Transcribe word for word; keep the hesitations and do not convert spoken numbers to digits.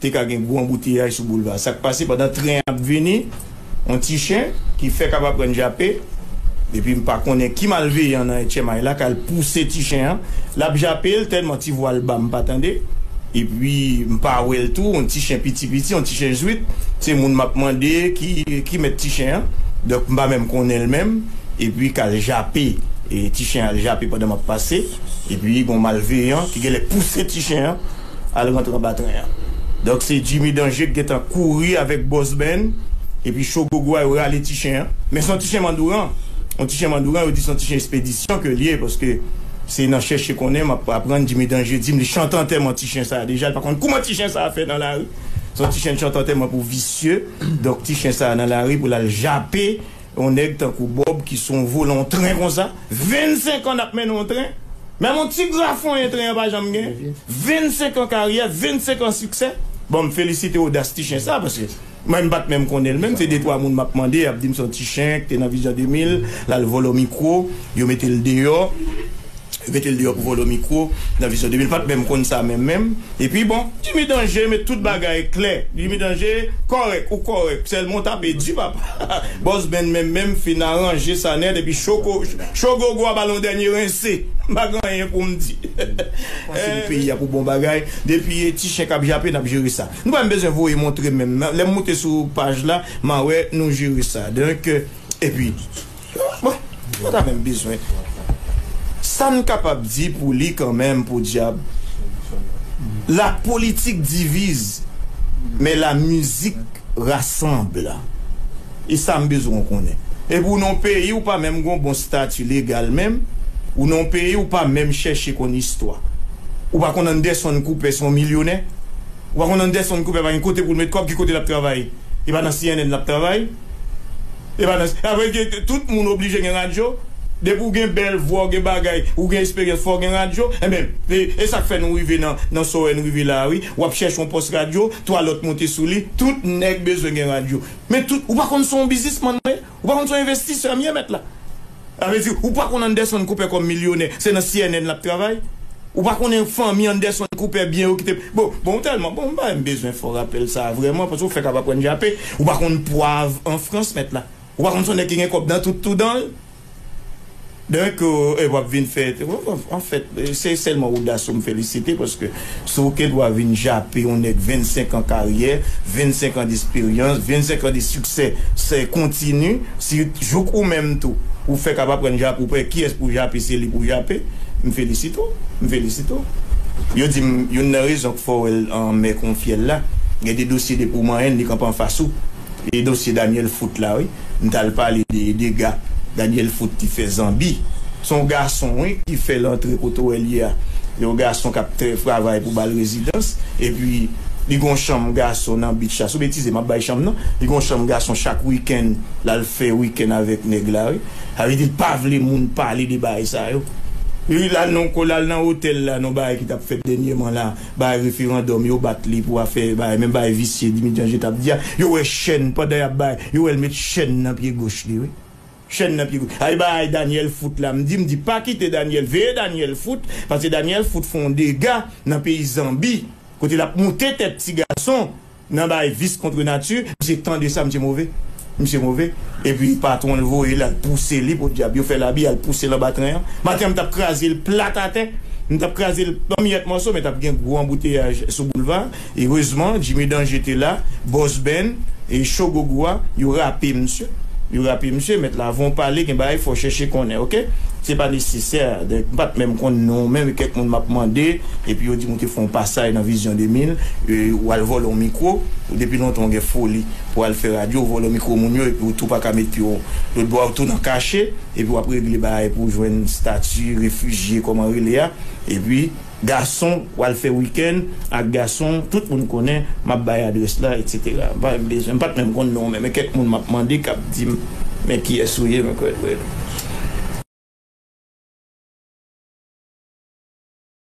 te ka gen gwo anbouteyaj sou boulva. Sa k pase, pandan tren ap vini, yon ti chen ki fèk ap aprann jape, epi m pa konnen ki malveyan nan H M I la k al pouse ti chen an. L ap jape l, tèlman ti vwa l ba, m pa tande. Epi m pa wè l tou, yon ti chen piti piti, yon ti chen zwit. Se moun m ap mande ki, ki mèt ti chen an. Donk m pa menm konnen l menm. Epi k al jape. E ti chen al jape pandan m ap pase. Epi gon malveyan ki genlè pouse ti chen an al rantre anba tren an. Donk se Jimmy Danje ki gentan kouri avèk Bòs Ben. Epi Shogo Gwa yo rale ti chen an. Men se yon ti chen Mandouran. Yon ti chen Mandouran, yo di se yon ti chen espedisyon ke l ye, paske se nan chèche konnen m ap aprann Jimmy Danje di m li chante antèman ti chen sa a deja, li pa konn kouman ti chen sa a fè nan lari. Se yon ti chen chante antèman pou visye. Donk ti chen sa a nan lari pou l al jape yon nèg tankou Bòb ki se yon volan yon tren konsa. Vennsenk an n ap mennen yon tren. Menm yon ti grafonyen tren an pa janm gen. Vennsenk an karyè, vennsenk an siksè. Bon, m felisite odas ti chen sa, paske mwen m pa t menm konnen l menm, se de twa moun m ap mande, y ap di m se yon ti chen ki te nan Vizyon de mil, l al vòlò mikwo, yo mete l deyò. Yo mete l deyò pou vòlò mikwo nan Vizyon de mil, pa t menm konn sa menm menm. Epi bon, Jimmy Danje met tout bagay klè. Jimmy Danje kòrèk, ou kòrèk, sèlman w tape di papa. Bòs Ben menm menm fin aranje sa nèt, epi Shogo, Shogo Gwa ba l yon dènye rense. M pa gen anyen pou m di. Panse pou peyi a pou bon bagay. Depi ti chen k ap jape, n ap jere sa. Nou pa menm bezwen voye montre menm. Lè m moute sou paj la, m a wè nou jere sa. Donk, epi, bon, nou ta menm bezwen. Sa n kapab di pou li kanmenm, podyab, la politique divise, mais la musique rassemble. E sa m bezwen w konnen. Epi w nan yon peyi ou pa menm gen yon bon stati legal menm, ou nan yon peyi ou pa menm chèche konn istwa. Ou pa konn Anderson Cooper se yon milyonè. Ou pa konn Anderson Cooper pa gen kote pou l met kòb, ki kote l ap travay? E pa nan C N N l ap travay? E pa nan, apre ke tout moun oblije gen radyo. Depi w gen bèl vwa, w gen bagay, ou gen esperyans, fò w gen radyo. Enben, e, e sa k fè nou rive nan, nan sa w wè n rive la a, wi. W ap chèche yon pòs radyo, twa lòt monte sou li, tout nèg bezwen gen radyo. Men tout, ou pa konn se yon biznismann m ye? Ou pa konn se yon envestisè m ye, mèt la? Sa vle di, ou pa konn Anderson Cooper kòm milyonè, se nan C N N l ap travay? Ou pa konnen fanmi Anderson Cooper byen yo ki te, bon, bon, tèlman, bon, m pa menm bezwen fè w rapèl sa a vrèman, paske w fèk ap aprann jape. Ou pa konn pwav an Frans, mèt la? Ou pa konn se yon nèg ki gen kòb nan tout toudan l? Donk, e, w ap vin fè, anfèt, se sèlman odas ou m felisite, paske si w gen dwa vin jape yon nèg vennsenk an karyè, vennsenk an desperyans, vennsenk an de siksè, se kontini, si jouk ou menm tou, ou fèk ap aprann jape, ou pa wè kiyès pou jape, se li pou jape, m felisite w, m felisite w. Yo di m, youn nan rezon k fè w wè l anmè kon fyèl la, gen de dosye depi w manyen l, li kanpe anfas ou. E dosye Daniel Foot la, wi. M t al pale de dega Daniel Foot te fè Zanbi. Se yon gason, wi, ki fè l antre kote w wè l ye a. Yon gason k ap trè, travay pou ba l rezidans. Epi, li gon chanm gason nan beach la. Si w betize, m ap bay chanm nan. Li gon chanm gason chak wikenn, l al fè wikenn avèk nèg la, wi. Sa vle di, l pa vle moun pale de bagay sa yo. Li l al nan, l al nan otèl la, nan bagay ki t ap fèt dènyèman la. Bagay referandòm, yo bat li pou afè, bagay, menm bagay visye, Dimi Danje t ap di a. Yo wè chèn, pandan y ap bay, yo wè l met chèn nan pye goch li, wi. Chèn nan pye goch. Ay, bagay Daniel Foot la, m di, m di, pa kite Daniel, veye Daniel Foot, paske Daniel Foot fè yon dega nan peyi Zanbi, kote l ap moute tèt ti gason nan bagay vis kont nati, misye tande sa, misye move. Misye move. Epi patwon l voye l al pouse li, podyab, yo fè labi, al pouse l anba tren an. Maten an, m t ap kraze l plat atè. M t ap kraze l an miyèt mòso, men t ap gen gwo anbouteyaj sou boulva. Erezman, Jimmy Danje te la, Bòs Ben, e Shogo Gwa, yo rape misye. Yo rape misye, mèt la, avan w pale, gen bagay fò w chèche konnen, oke? Se pa nesesè. Donk, m pa t menm konn non w menm, e kèk moun m ap mande, epi yo di m ou te fè yon pasaj nan Vizyon de mil, e, ou al vòlò yon mikwo, ou depi lontan w gen foli pou al fè radyo, ou vòlò mikwo moun yo, epi ou tou pa ka met pye w lòtbò a, ou tou nan kache, epi w ap regle bagay pou w jwenn stati refijye, kòman rele a, epi gason, w al fè wikenn ak gason, tout moun konnen, m ap bay adrès la, etsetera. M pa bezwen, m pa t menm konn non w menm, men kèk moun m ap mande k ap di m, men kiyès ou ye, men kwè, kwè.